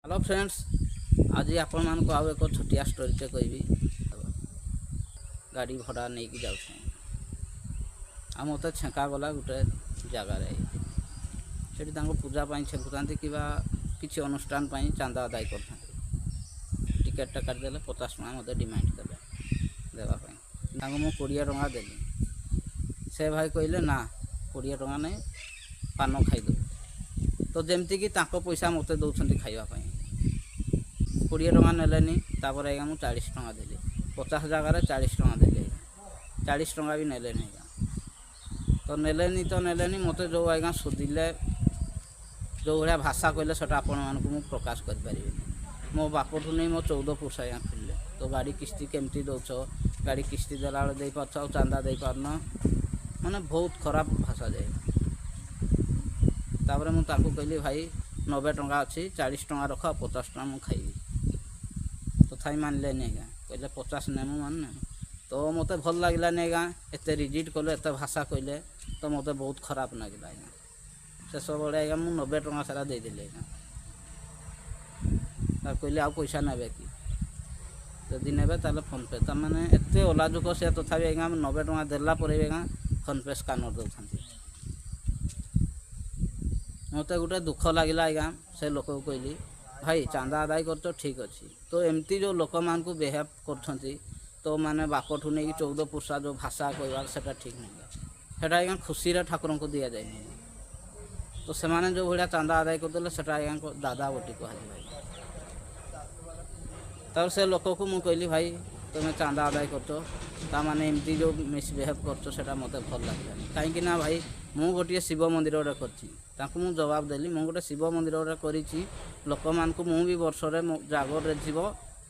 Hello friends, ଆଜି ଆପଣମାନଙ୍କୁ ଆଉ ଏକ ଛୋଟିଆ ଷ୍ଟୋରିଟେ କହିବି। ଗାଡ଼ି ଭଡ଼ା ନେଇକି ଯାଉଥାଏ ଆଉ ମୋତେ ଛେଙ୍କା ଗଲା ଗୋଟେ ଜାଗାରେ। ସେଠି ତାଙ୍କ ପୂଜା ପାଇଁ ଛେଙ୍କୁଥାନ୍ତି କିମ୍ବା କିଛି ଅନୁଷ୍ଠାନ ପାଇଁ ଚାନ୍ଦା ଆଦାୟ କରିଥାନ୍ତି। ଟିକେଟଟା କାଟିଦେଲେ, 50 ଟଙ୍କା ମୋତେ ଡିମାଣ୍ଡ କଲେ ଦେବା ପାଇଁ। ତାଙ୍କୁ ମୁଁ 20 ଟଙ୍କା ଦେଲି। ସେ ଭାଇ କହିଲେ, "ନା, 20 ଟଙ୍କା ନେଇ ପାନ ଖାଇଦେବୁ।" ତ ଯେମିତିକି ତାଙ୍କ ପଇସା ମୋତେ ଦେଉଛନ୍ତି ଖାଇବା ପାଇଁ। 20 ଟଙ୍କା ନେଲେନି। ତାପରେ ଆଜ୍ଞା, ମୁଁ 40 ଟଙ୍କା ଦେଲି। 50 ଜାଗାରେ 40 ଟଙ୍କା ଦେଲି ଆଜ୍ଞା। 40 ଟଙ୍କା ବି ନେଲେନି ଆଜ୍ଞା। ତ ନେଲେନି ତ ନେଲେନି, ମୋତେ ଯେଉଁ ଆଜ୍ଞା ଶୋଧିଲେ, ଯେଉଁ ଭଳିଆ ଭାଷା କହିଲେ, ସେଟା ଆପଣମାନଙ୍କୁ ମୁଁ ପ୍ରକାଶ କରିପାରିବିନି। ମୋ ବାପଠୁ ନେଇ ମୋ 14 ପୁରୁଷ ଆଜ୍ଞା ଖୋଲିଲେ। ତ ଗାଡ଼ି କିସ୍ତି କେମିତି ଦେଉଛ? ଗାଡ଼ି କିସ୍ତି ଦେଲାବେଳେ ଦେଇପାରୁଛ ଆଉ ଚାନ୍ଦା ଦେଇପାରୁନ? ମାନେ ବହୁତ ଖରାପ ଭାଷା ଯାଏ। ତାପରେ ମୁଁ ତାଙ୍କୁ କହିଲି, "ଭାଇ, 90 ଟଙ୍କା ଅଛି, 40 ଟଙ୍କା ରଖ ଆଉ 50 ଟଙ୍କା ମୁଁ ଖାଇବି।" ତଥାପି ମାନିଲେନି ଆଜ୍ଞା। କହିଲେ, "50 ନେମୁ ମାନେ।" ତ ମୋତେ ଭଲ ଲାଗିଲାନି ଆଜ୍ଞା। ଏତେ ରିଜିଡ଼ କଲେ, ଏତେ ଭାଷା କହିଲେ, ତ ମୋତେ ବହୁତ ଖରାପ ଲାଗିଲା ଆଜ୍ଞା। ଶେଷ ବେଳେ ଆଜ୍ଞା, ମୁଁ 90 ଟଙ୍କା ସାରା ଦେଇଦେଲି ଆଜ୍ଞା। ତାକୁ କହିଲି, "ଆଉ ପଇସା ନେବେ କି? ଯଦି ନେବେ, ତାହେଲେ ଫୋନ୍ପେ।" ତାମାନେ ଏତେ ଅଲାଜୁକ ସେ, ତଥାପି ଆଜ୍ଞା, 90 ଟଙ୍କା ଦେଲା ପରେ ବି ଆଜ୍ଞା, ଫୋନ୍ପେ ସ୍କାନର୍ ଦେଉଛନ୍ତି। ମୋତେ ଗୋଟେ ଦୁଃଖ ଲାଗିଲା ଆଜ୍ଞା। ସେ ଲୋକକୁ କହିଲି, "ଭାଇ, ଚାନ୍ଦା ଆଦାୟ କରୁଛ, ଠିକ୍ ଅଛି, ତ ଏମିତି ଯେଉଁ ଲୋକମାନଙ୍କୁ ବିହେଭ୍ କରୁଛନ୍ତି, ତ ମାନେ ବାପଠୁ ନେଇକି 14 ପୁରୁଷା ଯେଉଁ ଭାଷା କହିବାର, ସେଟା ଠିକ୍ ନୁହେଁ। ସେଟା ଆଜ୍ଞା, ଖୁସିରେ ଠାକୁରଙ୍କୁ ଦିଆଯାଏନି।" ତ ସେମାନେ ଯେଉଁ ଭଳିଆ ଚାନ୍ଦା ଆଦାୟ କରୁଥିଲେ, ସେଟା ଆଜ୍ଞା ଦାଦା ବଟି କୁହାଯିବ ଆଜ୍ଞା। ତାପରେ ସେ ଲୋକକୁ ମୁଁ କହିଲି, "ଭାଇ, ତୁମେ ଚାନ୍ଦା ଆଦାୟ କରୁଛ, ତାମାନେ ଏମିତି ଯେଉଁ ମିସବିହେଭ୍ କରୁଛ, ସେଟା ମୋତେ ଭଲ ଲାଗିଲାନି। କାହିଁକି ନା ଭାଇ, ମୁଁ ଗୋଟିଏ ଶିବ ମନ୍ଦିର ଗୋଟେ କରିଛି।" ତାଙ୍କୁ ମୁଁ ଜବାବ ଦେଲି, "ମୁଁ ଗୋଟେ ଶିବ ମନ୍ଦିର ଗୋଟେ କରିଛି। ଲୋକମାନଙ୍କୁ ମୁଁ ବି ବର୍ଷରେ ମୋ ଜାଗରରେ ଯିବ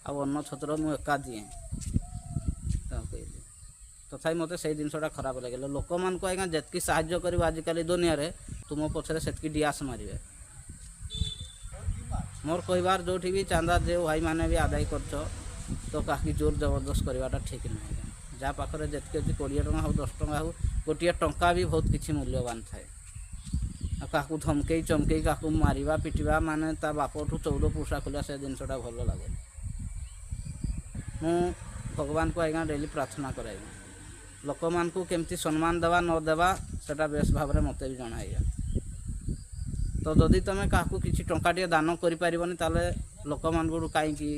ଆଉ ଅନ୍ନ ଛତ୍ର ମୁଁ ଏକା ଦିଏ।" ତାଙ୍କୁ କହିଲି। ତଥାପି ମୋତେ ସେଇ ଜିନିଷଟା ଖରାପ ଲାଗିଲା। ଲୋକମାନଙ୍କୁ ଆଜ୍ଞା, ଯେତିକି ସାହାଯ୍ୟ କରିବ, ଆଜିକାଲି ଦୁନିଆରେ ତୁମ ପଛରେ ସେତିକି ଡିଆସ ମାରିବେ। ମୋର କହିବାର, ଯେଉଁଠି ବି ଚାନ୍ଦା ଯେଉଁ ଭାଇମାନେ ବି ଆଦାୟ କରୁଛ, ତ କାହାକି ଜୋର ଜବରଦସ୍ତ କରିବାଟା ଠିକ୍ ନୁହେଁ ଆଜ୍ଞା। ଯାହା ପାଖରେ ଯେତିକି ଅଛି, 20 ଟଙ୍କା ହଉ, 10 ଟଙ୍କା ହଉ, ଗୋଟିଏ ଟଙ୍କା ବି ବହୁତ କିଛି ମୂଲ୍ୟବାନ ଥାଏ। ଆଉ କାହାକୁ ଧମକେଇ ଚମକେଇ କାହାକୁ ମାରିବା ପିଟିବା, ମାନେ ତା ବାପଠୁ 14 ପୁରୁଷା ଖୋଲିବା, ସେ ଜିନିଷଟା ଭଲ ଲାଗେନି। ମୁଁ ଭଗବାନଙ୍କୁ ଆଜ୍ଞା, ଡେଲି ପ୍ରାର୍ଥନା କରେ ଆଜ୍ଞା, ଲୋକମାନଙ୍କୁ କେମିତି ସମ୍ମାନ ଦେବା ନ ଦେବା, ସେଟା ବେଶ ଭାବରେ ମୋତେ ବି ଜଣା ଆଜ୍ଞା। ତ ଯଦି ତୁମେ କାହାକୁ କିଛି ଟଙ୍କାଟିଏ ଦାନ କରିପାରିବନି, ତାହେଲେ ଲୋକମାନଙ୍କଠୁ କାହିଁକି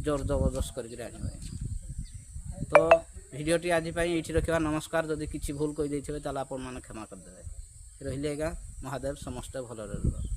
ଜୋର ଜବରଦସ୍ତ କରିକିରି ଆଣିବ ଆଜ୍ଞା? ତ ଭିଡ଼ିଓଟି ଆଜି ପାଇଁ ଏଇଠି ରଖିବା। ନମସ୍କାର। ଯଦି କିଛି ଭୁଲ କହିଦେଇଥିବେ, ତାହେଲେ ଆପଣମାନେ କ୍ଷମା କରିଦେବେ। ରହିଲି ଆଜ୍ଞା। ମହାଦେବ, ସମସ୍ତେ ଭଲରେ ରୁହ।